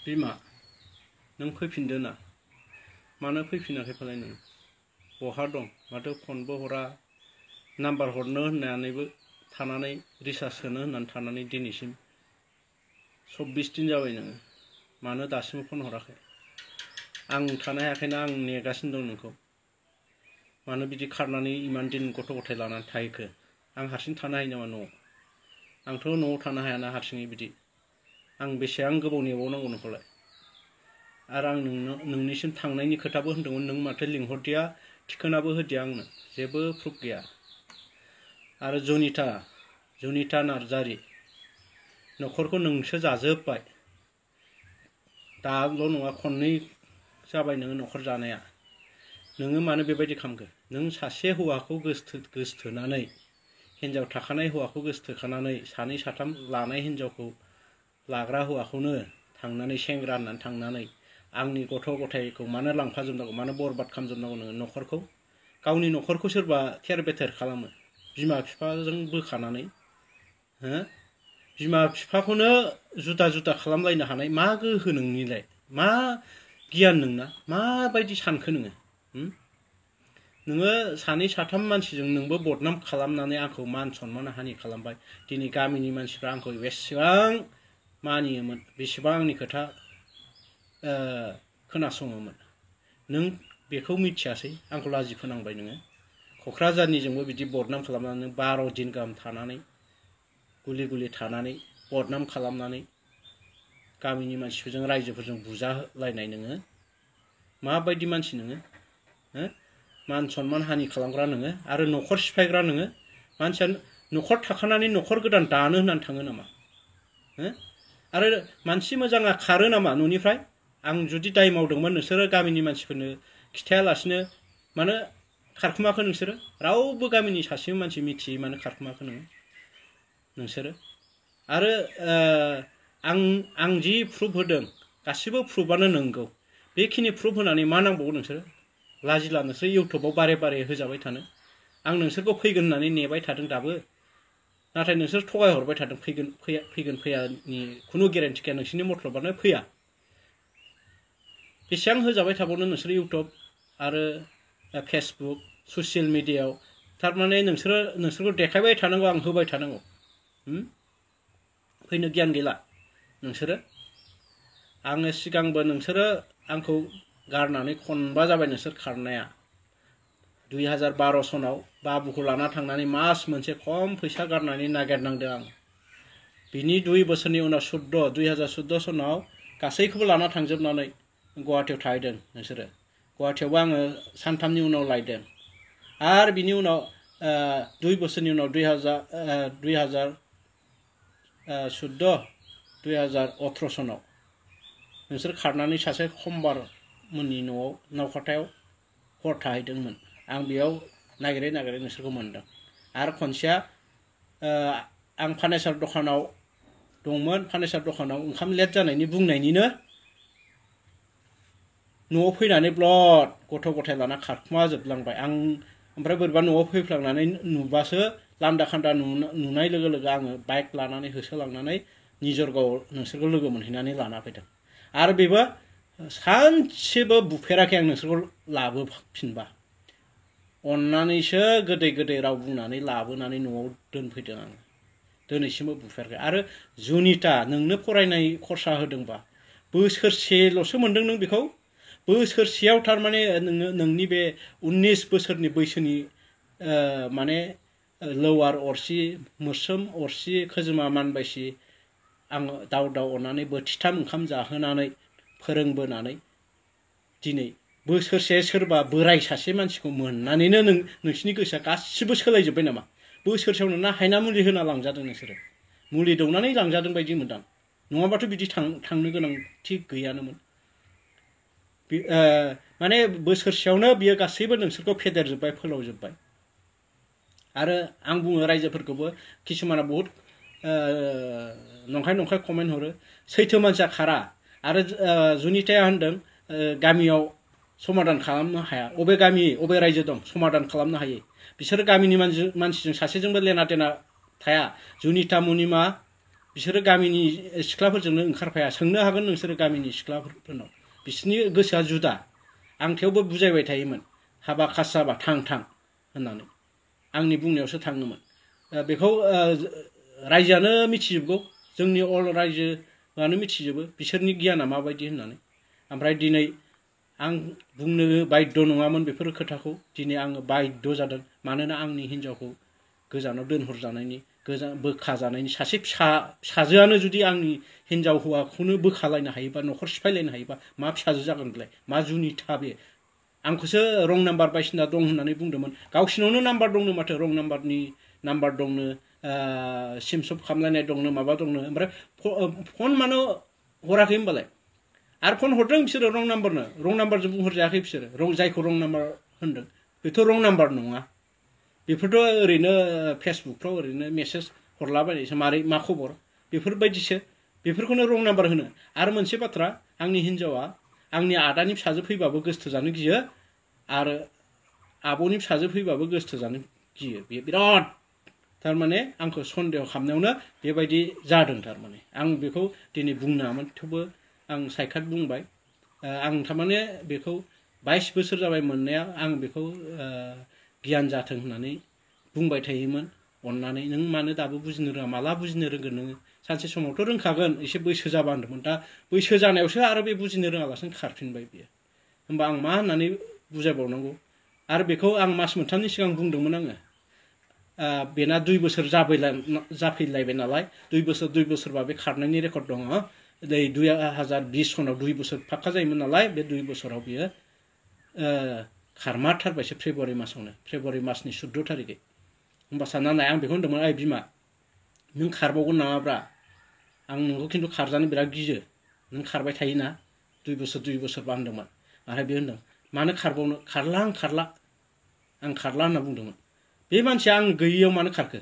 बिमा नों फैफिनदो ना मानो फैफिनाखै फालाय नों बहा दं माथो फनबो हरा नाम्बार हरनो होननानैबो थानानै रिसार्ज सोनो होननानै थानानै दिनैसिम 24 दिन जाबाय नोङो मानो दासिमबो फन हराखै आं थानो हायाखैना आं नेगासिनो दं नोंखौ मानो बिदि खारनानै इमान दिन गथ' गथाय लानानै थाहैखो आं हारसिं थानो हायो नामा न'आव आंथ' न'आव थानो हायाना हारसिङै बिदि आं बेसेबां गोबाव नेबावनांगौ नोंखौलाय आरो आं नोंनिसिम थांनायनि खोथाबो होनदोंमोन नों माथो लिंहरदिया थिखोनाबो होदिया आंनो जेबो प्रुफ गैया आरो जुनिता नार्जारि न'खरखौ नोंसो जाजोब्बाय दाल' नङा खननै जाबाय नोङो न'खर जानाया नोङो मानो बेबायदि खालामखो नों सासे हौवाखौ गोसथोनानै हिनजाव थाखानाय हौवाखौ गोसथोखानानै सानै साथाम लानाय हिनजावखौ लाग्रा हौवाखौनो थांनानै सेंग्रा होननानै थांनानै आंनि गथ' गथायखौ मानो लांफाजोबनांगौ मानो बरबाद खालामजोबनांगौ नोङो न'खरखौ गावनि न'खरखौ सोरबा थेर बेथेर खालामो बिमा बिफाजों बोखानानै हो बिमा बिफाखौनो जुदा खालामलायनो हानाय मा गोहो नोंनिलाय मा गियान नोंना माबायदि सानखो नोङो सानै साथाम मानसिजों नोंबो बदनाम खालामनानै आंखौ मान सनमान हानि खालामबाय दिनै गामिनि मानसिफ्रा आंखौ बेसेबां मानियोमोन बेसेबां आंनि खोथा खोनासङोमोन नों बेखौ मिथियासै आंखौ लाजि फोनांबाय नोङो क'क्राझारनिजोंबो बिदि बदनाम खालामनानै 12 दिन गाहाम थानानै गुलि थानानै बदनाम खालामनानै गामिनि मानसिफोरजों रायजोफोरजों बुजालायनाय नोङो माबायदि मानसि नोङो मान सनमान हानि खालामग्रा नोङो आरो न'खर सिफायग्रा नोङो मानसिया न'खर थाखानानै न'खर गोदान दानो होननानै थाङो नामा आरो मानसि मोजाङा खारो नामा न'निफ्राय आं जुदि दाय मावदोंमोन नोंसोरो गामिनि मानसिफोरनो खिथायालासिनो मानो खारखुमाखो नोंसोरो रावबो गामिनि सासेबो मानसि मिथियै मानो खारखुमाखो नोंसोरो आरो आं जि प्रुफ होदों गासिबो प्रुफआनो नंगौ बेखिनि प्रुफ होनानै मा नांबावगौ नोंसोरो लाजिला नोंसोर इउटुबाव बारे होजाबाय थानो आं नोंसोरखौ फैगोन होननानै नेबाय थादों दाबो नाथाय नोंसोर थगाय हरबाय थादों फैगोन फैयानि खुनु गेरेन्टि गैया नोंसोरनि मथलबानो फैया बेसेबां होजाबाय थाबावनो नोंसोर इउटुब आरो फेसबुक ससियेल मिडियायाव थारमाने नोंसोरखौ देखायबाय थानांगौ आं होबाय थानांगौ फैनो गियान गैला नोंसोरो आङो सिगांबो नोंसोरो आंखौ गारनानै खनबा जाबाय नोंसोर खारनाया 2012 सनाव बाबुखौ लाना थांनानै मास मोनसे खम फैसा गारनानै नागिरनांदों आं बिनि 2 बोसोरनि उनाव 2014 सनाव गासैखौबो लाना थांजोबनानै गुवाहाटीयाव थाहैदों नोंसोरो गुवाहाटीयावबो आङो सानथामनि उनाव लायदों आरो बिनि उनाव 2 बोसोरनि उनाव 2018 सनाव नोंसोर खारनानै सासे खमबार मोननि न'आव नावखातायाव हर थाहैदोंमोन आं बेयाव नागिरै नोंसोरखौ मोनदों आरो खनसेया आं फार्निचार दखानाव दंमोन फार्निचार दखानाव ओंखाम लेट जानायनि बुंनायनिनो न'आव फैनानै ब्लड गथ' गथाय लाना खारखुमा जोबलांबाय आं ओमफ्राय बोरैबा न'आव फैफ्लांनानै नुबासो लान्दा खान्दा नुनाय लोगो लोगो आङो बाइक लानानै होसोलांनानै निजरगाव नोंसोरखौ लोगो मोनहैनानै लाना फैदों आरो बेबो सानसेबो बुफेराखै आं नोंसोरखौ लाबोफिनबा अननानैसो गोदै राव बुंनानै लाबोनानै न'आव दोनफैदों आङो दिनैसिमबो बुफेराखै आरो जुनिता नोंनो फरायनाय खरसा होदोंबा बोसोरसेल'सो मोनदों नों बेखौ बोसोरसेयाव थारमाने नोंनि बे 19 बोसोरनि बैसोनि माने लवार अरसि मोस्रोम अरसि खोजोमा मानबायसि आं दाव अननानै बोथिथाम ओंखाम जाहोनानै फोरोंबोनानै दिनै बोसोरसे सोरबा बोराय सासे मानसिखौ मोननानैनो नोंसिनि गोसोआ गासिबो सोलायजोब्बाय नामा बोसोरसेयावनो ना हायना मुलि होना लांजादों नोंसोरो मुलि दौनानै लांजादों बायदि मोनदां नङाबाथ' बिदि थांनो गोनांथि गैयानोमोन माने बोसोरसेयावनो बियो गासैबो नोंसोरखौ फेदेरजोब्बाय फोलावजोब्बाय आरो आं बुङो रायजोफोरखौबो किसुमाना बहुत नंखाय कमेन्ट हरो सैथो मानसिया खारा आरो जुनिताया होनदों गामियाव समाधान खालामनो हाया अबे गामि अबे रायजो दं समाधान खालामनो हायो बिसोर गामिनि मानसिजों सासेजोंबो लेना देना थाया जुनिता मुनिमा बिसोरो गामिनि सिख्लाफोरजोंनो ओंखारफाया सोंनो हागोन नोंसोरो गामिनि सिख्लाफोरनाव बिसोरनि गोसोआ जुदा आं थेवबो बुजायबाय थायोमोन हाबा खास जाबा थां होननानै आंनि बुंनायावसो थाङोमोन बेखौ रायजोआनो मिथिजोबगौ जोंनि अल रायजोआनो मिथिजोबो बिसोरनि गियाना माबायदि होननानै ओमफ्राय दिनै आं बुंनो बाध्य नङामोन बेफोर खोथाखौ दिनै आङो बाध्य जादों मानोना आंनि हिनजावखौ गोजानाव दोनहरजानायनि बोखाजानायनि सासे फिसाजोआनो जुदि आंनि हिनजाव हौवाखौनो बोखालायनो हायोबा न'खर सिफायलायनो हायोबा मा फिसाजो जागोन बेलाय मा जुनिथा बे आंखौसो रं नाम्बार बायदिसिना दं होननानै बुंदोंमोन गावसिनावनो नाम्बार दंनो माथो रं नाम्बारनि नाम्बार दंनो सिम सप खालामलायनाय दंनो माबा दंनो ओमफ्राय फन मानो हराखै होनबालाय आरो फन हरदों बिसोरो रं नाम्बारजों बुंहरजायाखै बिसोरो जायखौ रं नाम्बार होनदों बेथ' रं नाम्बार नङा बेफोरथ' ओरैनो फेसबुकफ्राव ओरैनो मेसेज हरलाबायनायसो मारै मा खबर बेफोरबायदिसो बेफोरखौनो रं नाम्बार होनो आरो मोनसे बाथ्रा आंनि हिनजावा आंनि आदानि फिसाजो फैबाबो गोसथोजानो गियो आरो आब'नि फिसाजो फैबाबो गोसथोजानो गियो बे बिराद थारमाने आंखौ सन्देह खालामनायावनो बेबायदि जादों थारमाने आं बेखौ दिनै बुंनाङामोन थेवबो आं सायखाट बुंबाय आं थारमाने बेखौ 22 बोसोर जाबाय मोननाया आं बेखौ गियान जाथों होननानै बुंबाय थायोमोन अननानै नों मानो दाबो बुजिनो रोङा माला बुजिनो रोंगोन नोङो सानसे समावथ' रोंखागोन एसे बैसो जाबा होनदोंमोन दा बैसो जानायावसो आरो बे बुजिनो रोङालासिनो खारफिनबाय बियो होमबा आं मा होननानै बुजायबावनांगौ आरो बेखौ आं मास मोनथामनि सिगां बुंदोंमोन आङो बेना 2 बोसोर जाफैलायबाय नालाय 2 बोसोरबा बे खारनायनि रेकर्ड दङ 2020 सनाव 2 बोसोर फाक्का जायोमोन नालाय बे 2 बोसोराव बियो खारमारथारबायसो फेब्रुवारि मासावनो फेब्रुवारि मासनि 14 थारिखै होमबा सानना नाय आं बेखौ होनदोंमोन ओइ बिमा नों खारबावगोन नामाब्रा आं नोंखौ खिन्थु खारजानो बिराद गियो नों खारबाय थायोना 2 बोसोर बा होनदोंमोन आरो बे होनदों मानो खारबावनो खारला आं खारला होनना बुंदोंमोन बे मानसिया आं गैयियाव मानो खारखो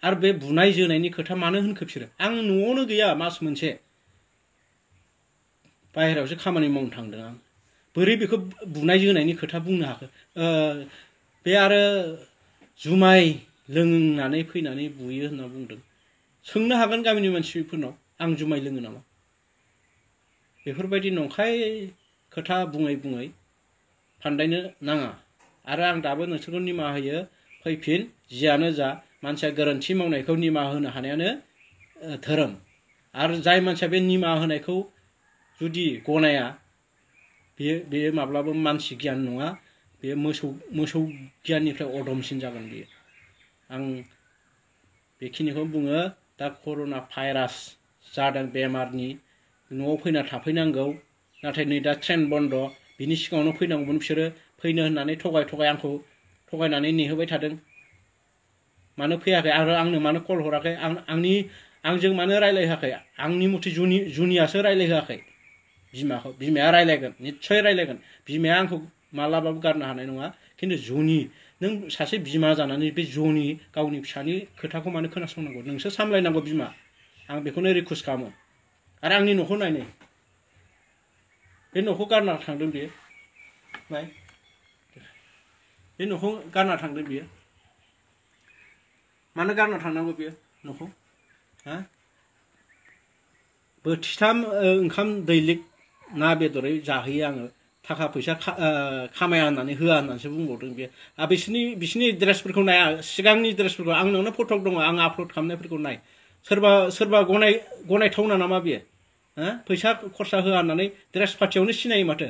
आरो बे बुनाय जोनायनि खोथा मानो होनखो बिसोरो आं न'आवनो गैया मास मोनसे बाहेरायावसो खामानि मावनो थांदों आं बोरै बेखौ बुनाय जोनायनि खोथा बुंनो हाखो बे आरो जुमाय लोंनानै फैनानै बुयो होनना बुंदों सोंनो हागोन गामिनि मानसिफोरनाव आं जुमाय लोङो नामा बेफोरबायदि नंखाय खोथा बुङै फान्दायनो नाङा आरो आं दाबो नोंसोरखौ निमाहा होयो फैफिन जियानो जा मानसिया गोरोन्थि मावनायखौ निमाहा होनो हानायानो धोरोम आरो जाय मानसिया बे निमाहा होनायखौ जुदि गनाया बेयो माब्लाबा मानसि गियान नङा बेयो मोसौ गियाननिफ्राय अधमसिन जागोन बेयो आं बेखिनिखौ बुङो दा कर'ना भाइरास जादों बेमारनि न'आव फैना थाफैनांगौ नाथाय नै दा ट्रेन बन्द बिनि सिगाङावनो फैनांगौमोन बिसोरो फैनो होननानै थगाय आंखौ थगायनानै नेहोबाय थादों मानो फैयाखै आरो आंनो मानो कल हराखै आंजों मानो रायलायहोआखै आंनि मथे जुनियासो रायलायहोआखै बिमाया रायलायगोन निस्सय रायलायगोन बिमाया आंखौ मालाबाबो गारनो हानाय नङा खिन्थु जुनि नों सासे बिमा जानानै बे जुनि गावनि फिसानि खोथाखौ मानो खोनासंनांगौ नोंसो सामलायनांगौ बिमा आं बेखौनो रिकुवेस्ट खालामो आरो आंनि न'खौ नायनो बे न'खौ गारना थांदों बियो नाय बे न'खौ गारना थांदों बियो मानो गारना थांनांगौ बियो न'खौ बोथिथाम ओंखाम दैलिग ना बेदरै जाहोयो आङो थाखा फैसा खामाया होननानै होआ होननानैसो बुंबावदों बियो बिसोरनि ड्रेसफोरखौ नाया सिगांनि ड्रेसफोरखौ आंनावनो फटक दङ आं आपलड खालामनायफोरखौ नाय सोरबा गनायथावना नामा बियो फैसा खरसा होआ होननानै ड्रेस पार्टियावनो सिनायो माथो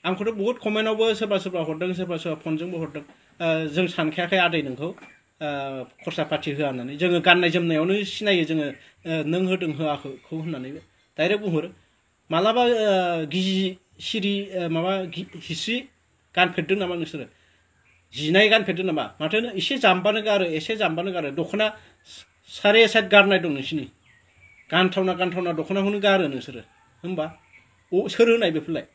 आंखौथ' बहुत कमेन्टआवबो सोरबा हरदों सोरबा फनजोंबो हरदों जों सानखायाखै आदै नोंखौ खरसा पार्टि होआ होननानै जोङो गाननाय जोमनायावनो सिनायो जोङो नों होदों होआखैखौ होननानै डाइरेक्ट बुंहरो मालाबा गिजि सिरि माबा हिस्रि गानफेरदों नामा नोंसोरो जिनाय गानफेरदों नामा माथो एसे जाम्बानो गारो दख'ना सारे साइड गारनाय दं नोंसिनि गानथावना दख'नाखौनो गारो नोंसोरो होमबा सोर होनाय बेफोरलाय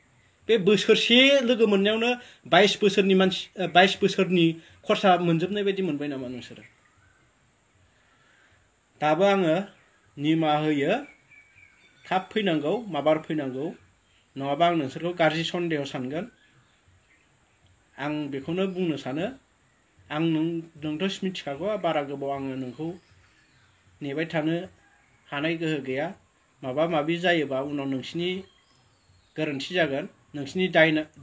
बे बोसोरसे लोगो मोननायावनो 22 बोसोरनि खरसा मोनजोबनाय बायदि मोनबाय नामा नोंसोरो दाबो आङो निमाहा होयो थाब फैनांगौ माबार फैनांगौ नङाबा आं नोंसोरखौ गाज्रि सन्देह सानगोन आं बेखौनो बुंनो सानो आं नोंथ' मिथिखागौ बारा गोबाव आङो नोंखौ नेबाय थानो हानाय गोहो गैया माबा माबि जायोबा उनाव नोंसिनि गोरोन्थि जागोन नोंसिनि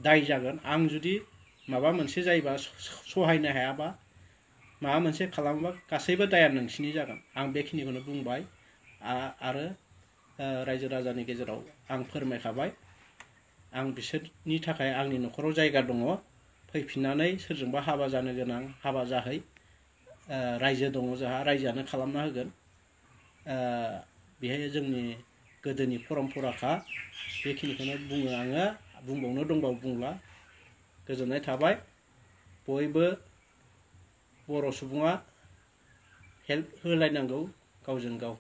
दाय जागोन आं जुदि माबा मोनसे जायोबा सहायनो हायाबा माबा मोनसे खालामोबा गासैबो दाया नोंसिनि जागोन आं बेखिनिखौनो बुंबाय आरो रायजो राजानि गेजेराव आं फोरमायखाबाय आं बिसोरनि थाखाय आंनि न'खराव जायगा दङ फैफिननानै सोरजोंबा हाबा जानो गोनां हाबा जाहै रायजो दङ जोंहा रायजोआनो खालामना होगोन बेहाय जोंनि गोदोनि परम्पराखा बेखिनिखौनो बुङो आङो बुंबावनो दंबाबो बुंला गोजोननाय थाबाय बयबो बर' सुबुङा हेल्प होलायनांगौ गावजों गाव